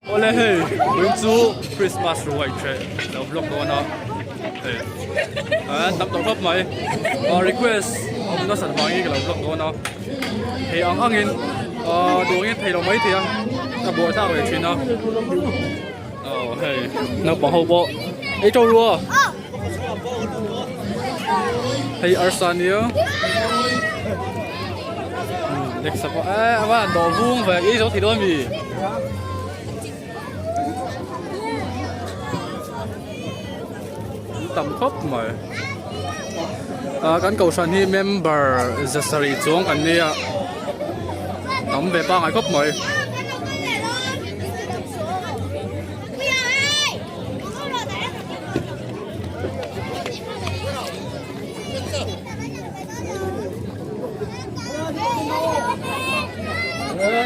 Awle hei vawiin chu Christmas ruai ṭheh lo vlog dawn a hei an tam tawh khawp mai ah request a awm nasat vangin ka lo vlog dawn a thei ang angin ah duh angin thei lo mai thei a ka buai thlak ve thin a aw hei naupang ho pawh ei ṭo rua hei arsa nia next pawh eh a van dawh vung ve ei zo thei dawn mi. Tam khawp mai ah kan kohhran hi member zasarih chuang kan nia tam ve pangai khawp mai.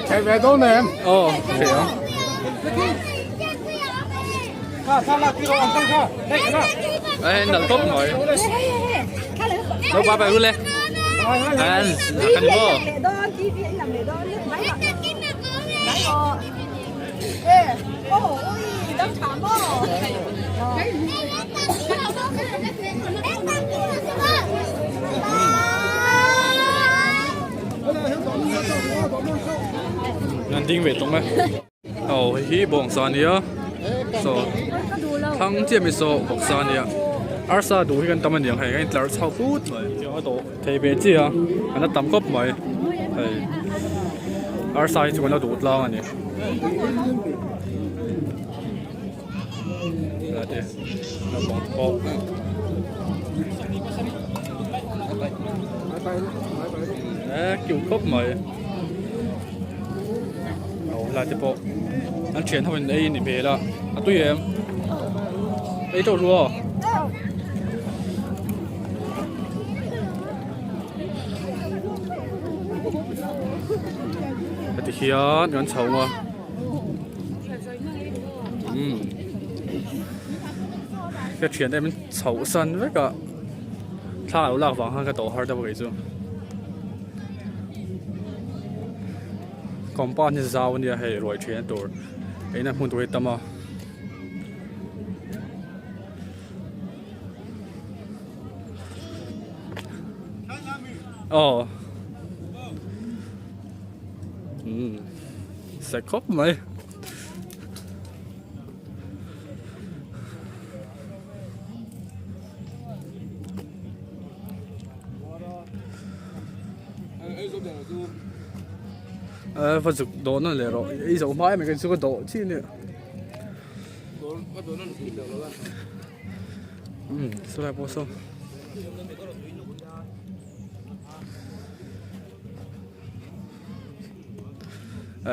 Thei ve dawn em? Aw, thei ang. Ê, nal tawp mai. Đâu ba bài luôn lên. Anh, kan mo. An ding ve tawng e. Aw hei hi bawngsa a nia saw thlang chiah mi saw bawksa a nia arsa duh hi kan tam a niang hei a intlar chho put mai tiang a dawh thei ve chiah a an la tam khawp mai hei arsa hi chu kan la duh tlang a ni. Cute khawp mai aw helai te pawh an thian ho in ei a ni hmel a a tui em ei teuh ru aw heti hian kan chho a. Umm ka thian em chhoh san vek a thla a lo lak vang khan ka tawh har deuh a kei chu compound hi zau ania hei ruai thian na tur eina hmun tur hi tam a. Aw umm sek khawp mai. Va zuk dawh nawn leh rawh i zoh hma em em chu ka dawh chi a nia umm sawlai pawh saw.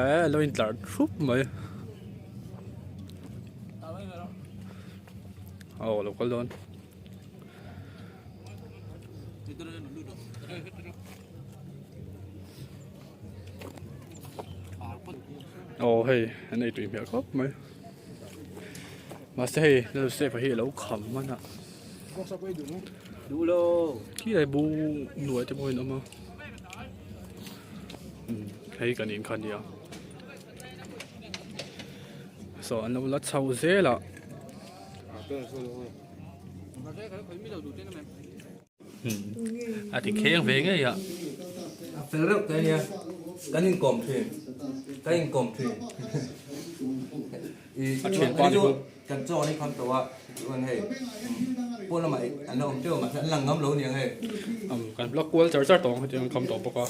Eh lo in tlar thup mai aw lo kal dawn aw hei an ei tui hmel khawp mai mahse hei lal safe hi a lo kham hman a khi lai bu nuai te pawh in awm a. Hei kan in kha nia saw an lo la chho zel a a ti kheng ve ngei a a fel reuh te ania kan inkawm thin kan inkawm thin i a thianpa ni bawk. Kan chaw an inkham tawh a, chuan hei pawn lamah an la awm teuh mahse an lang ngam lo aniang hei. Umm kan vlog kual char char tawh ang hetiang an kham tawh bawk a.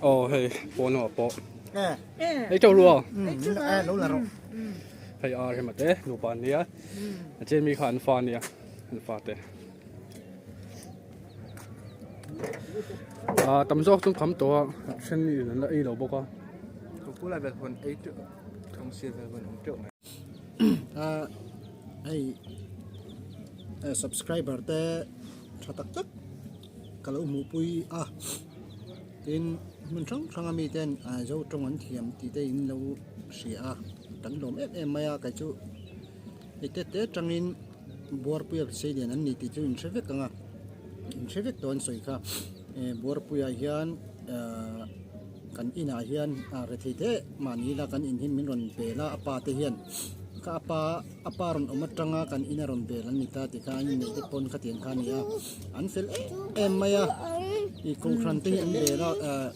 Aw hei pawn lamah pawh ei teuh rua. Hei ar hi mate nupa an nia a chen mi kha an fa ania an fa te. Ah tam zawk chu an kham tawh a a then in an la ei lo bawk a. Hei subscriber te tha tak tak ka lo hmuh pui a tin hmun hrang hrang a mi ten zo tawng an thiam tih te in lo hria a kan lawm em em mai a kei chu hei te te tangin buarpuia sei lian an ni tih chu in hre vek ang a in hre vek tawh an sawi kha buarpuiah hian ahh. Kan inah hian rethei te mahni ila kan in hi min rawn bel a, a pa te hian ka a pa a pa rawn awm atanga kan ina rawn bel an ni ta tih kha an inneih te pawn khatiang kha a ni a, an fel em em mai a, ih kohhran te hi an bel a eh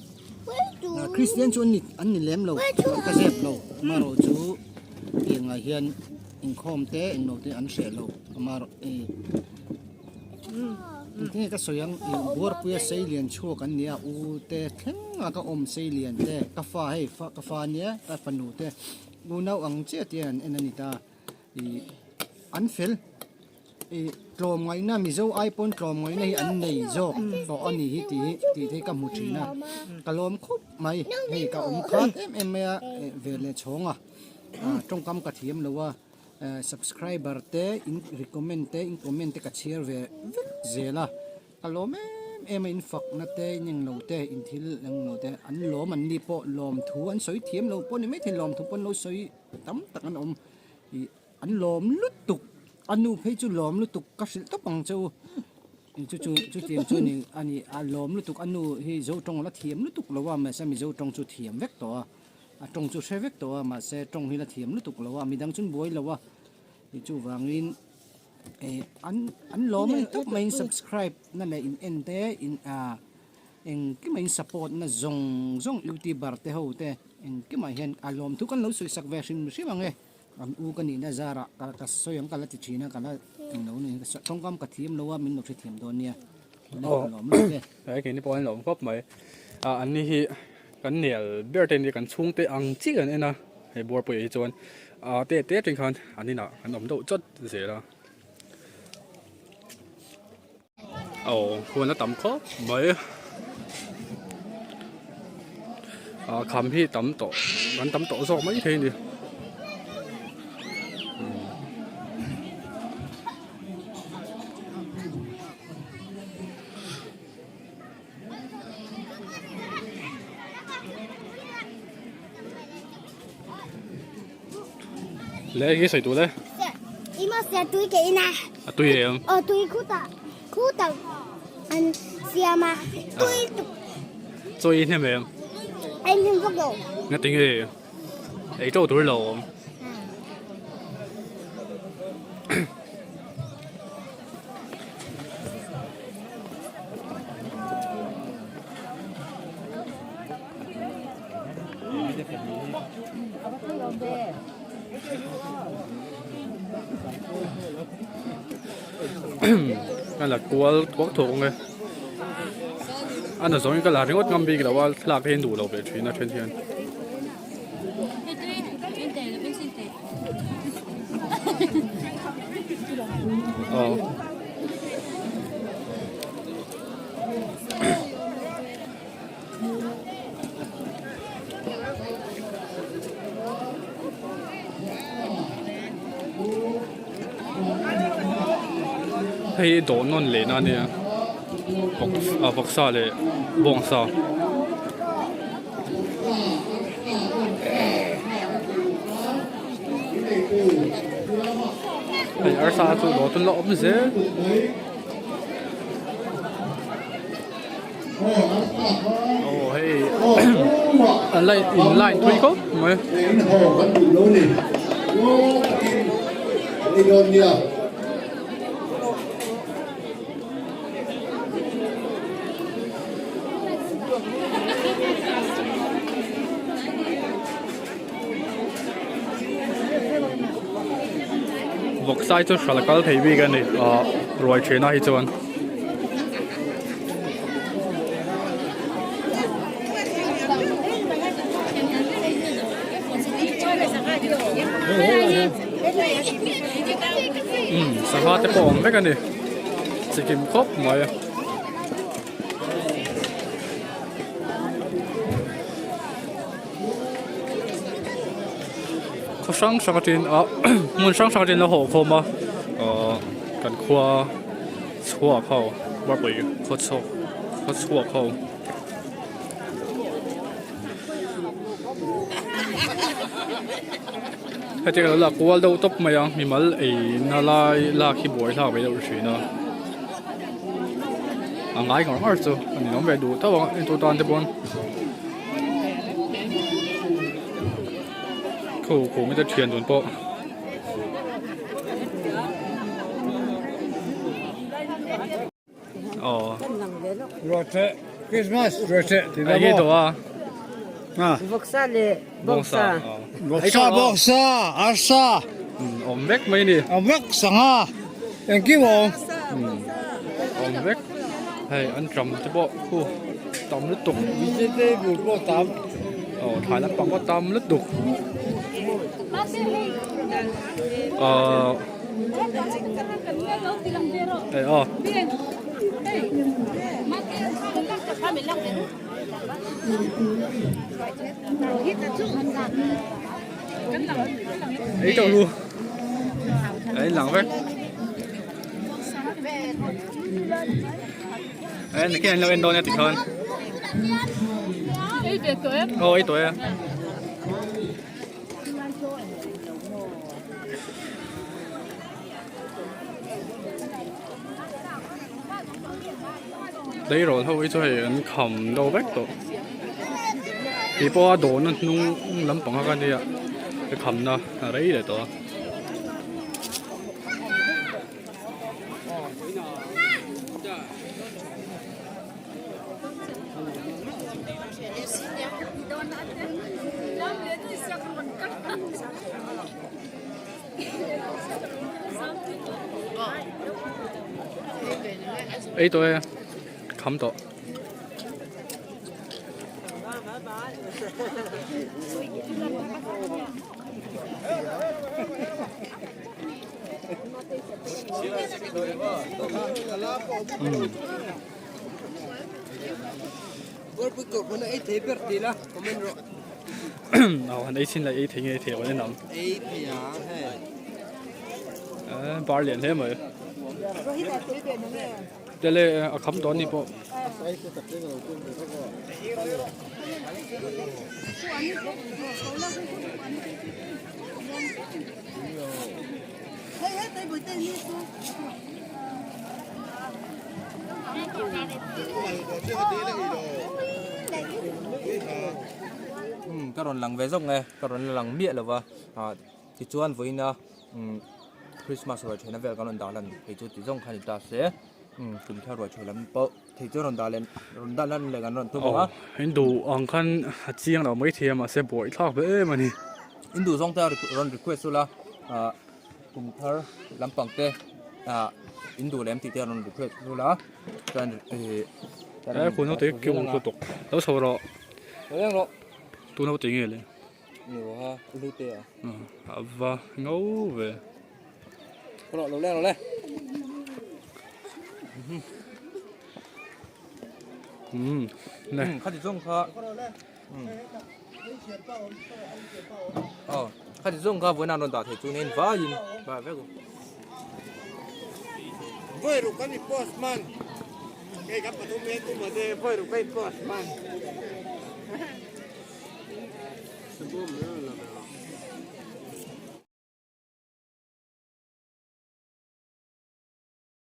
Kristian chu an ni an ni lem lo ka zep lo amaherawh chu tiangah hian inkhawm te englo te an hreh lo amaherawh ih. Engtin nge ka sawi ang ih buarpuia sei lian chhuak an nia u te thleng a ka awm sei lian te ka fa hei fa ka fa ania ka fanu te unau ang chiah te an en a ni ta ih an fel ih tlawm ngaihna mizo ai pawn tlawm ngaihna hi an nei zawk tawh a ni hi tih hi tih te hi ka hmu thin a ka lawm khawp mai hei ka awm khat em em mai a ve leh chhawng a tawngkam ka thiam lo a. Subscriber te in recommend te in comment te ka chhiar ve vek zel a, ka lawm em em a in fakna te in englo te in thil englo te an lawm an ni pawh lawmthu an sawi thiam lo pawh ni maithei lawmthu pawh an lo sawi tam tak an awm ih an lawm lutuk a nu phei chu lawm lutuk ka hrilh tawp ang che u chu chu chutiang chu ni a ni a lawm lutuk a nu hi zo tawng la thiam lutuk lo a mahse mizo tawng chu thiam vek tawh a. A tawng chu hre vek tawh a, mahse tawng hi la thiam lutuk lo a, midang chuan buai lo a, tih chuvangin eh an an lawm a ni tawp mai in subscribe na leh in en te in ah engkimah in support na zawng zawng youtuber te ho te engkimah hian a lawm thu kan lo sawi sak ve hrim hrim ang e, an u ka nihna zarah ka ka sawi ang ka la ti thin a ka la englo ni tawngkam ka thiam lo a min lo hrethiam dawn nia ka lawm lutuk e. He keini pawh an lawm khawp mai ah an ni hi. Kan nel ber te nia kan chhungte ang chiah kan en a hei buarpuiah hi chuan ah te te atang khan an inah an awm deuh chawt zel a aw khuan a tam khawp mai ah kham hi tam tawh an tam tawh zawk mai thei a ni. Le enge sawi tur le? A tui em? Aw tui khutah khutah an siam a tui tuk. Chaw i hnem em? Ei hnem vak lo. Nga tinge ei teuh tur lo awm. Ka la kual thuak thuak ang e a na zawngin ka la ringawt ngam bik lo a thlalak hi an duh lo ve thin a then hian. Aw. Hei hi dawh nawn lehna a nia vawk vawksa leh bawngsa. Hei arsa chu dawh chu la awm zel. Aw hei an la in line thui khawp mai. Vawksai chu hral kal thei bik a ni ah ruai thenah hi chuan. Umm sangha te pawh a awm vek a ni chikim khawp mai. Khaw hrang hrang aṭin ah hmun hrang hrang aṭin a haw khawm a ahh kan khua chhuak ho Buarpui khaw chhuak khaw chhuak ho. Hetiang a lo la kual deuh tawp mai a mimal ei na lai lak hi buai thlak ve deuh thin a a ngai ngawr ngawr chu a ninawm ve duh tawp ang entu tan te pawn. Khu khum te thian dun pawh. Aw. Ruaṭheh Christmas ruaṭheh ti da maw? A. Vawksa leh bawngsa. Vawksa, bawngsa, arsa. Awm vek mai ni. Awm vek sangha engkim a awm. Awm vek. Hei an ṭam te pawh khu tam lutuk. Vegetable pawh tam. Aw thlai lampang pawh tam lutuk. Aw. Hei aw. Ei tawh lu. Ei lang vek. Ei nakin an lo en dawn nia tikhan. Aw ei tawh e. Tleirawl ho hi chu hei an kham deuh vek tawh tih pawh a dawhna hnung lampang a ka nia a khamna a rei leh tawh a. Ei tawh e kham tawh. Aw han ei chin la ei thei nge ei thei lo en ang. Bar lian hle mai. Tele a kham dawn ni pawh. Ka rawn lang ve zawk nge ka rawn la lang miah lo va ah tichuan vawiina umm Christmas ruai thehna vel kan rawn dah lan thei chu ti zawng kha a ni ta se umm kum thar ruai theh lam pawh thei chu rawn dah leh rawn dah lan leh kan rawn tum ang a. In duh ang khan a chiang lo mai thei a mahse buai thlak ve em a ni. In duh zawng te rawn request ula ah kum thar lampang te ah in duh lem tih te rawn request ula chuan ih. He khu naute hi keu lutuk lo chho rawh. Lo leng rawh. Tu naute nge le? Ni lo ha lu te a. A va ngo ve. Rawh lo leng rawh le. Um le. Khati zawng kha. Aw khati zawng kha vawiin an rawn dah thei chu nen vaiin va vek u. Vawi ruk an i post man. Kei kan pathum hian kum a te vawi ruk a i post man.